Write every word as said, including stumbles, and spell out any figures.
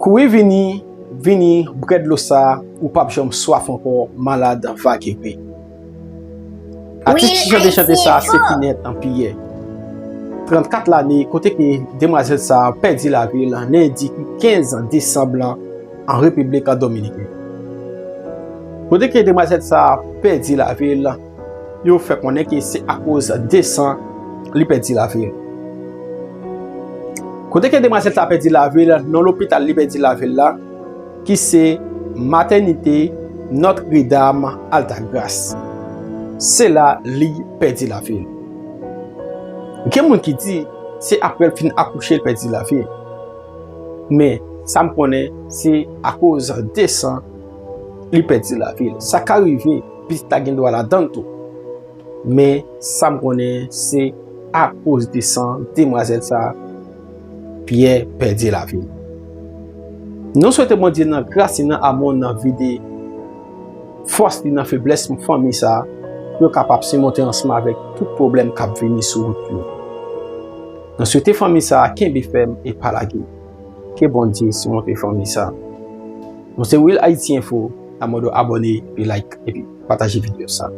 Kouri vini, vini, bwè dlo sa, ou p ap janm swaf ankò, malad va geri. Atis ki chante chante sa se Pinèt an Piyè. Trannkat lane, kote ke demwazèl sa pèdi lavi l lendi ki kenz desanm lan an Repiblik Dominiken. Kote ke demwazèl sa pèdi lavi l, yo fè konnen ke se akoz de san li pèdi lavi l. Kote ke demwazèl sa pèdi lavi l, nan lopital li pèdi lavi l la, ki se Matènite Notre Dame Altagrace. Se la li pèdi lavi l. Gen moun ki di se apre l fin akouche l pèdi lavi l. Men, sa m konnen, se akoz de san li pèdi lavi l. Sa ka rive, pitit la gen dwa ladan l tou. Men, sa m konnen, se akoz de san demwazèl sa, Pyè pèdi lavi l. Nou swete Bondye nan gras li, nan amou l, nan vide fòs li nan feblès fanmi sa, pou yo kapab simonte ansanm avèk tout pwoblèm k ap vini sou wout yo. Nou swete fanmi sa kenbe fèm e pa lage. Ke Bondye simonte fanmi sa. Nou se Real Haiti Info, la mande w abòne, epi like, epi pataje videyo sa.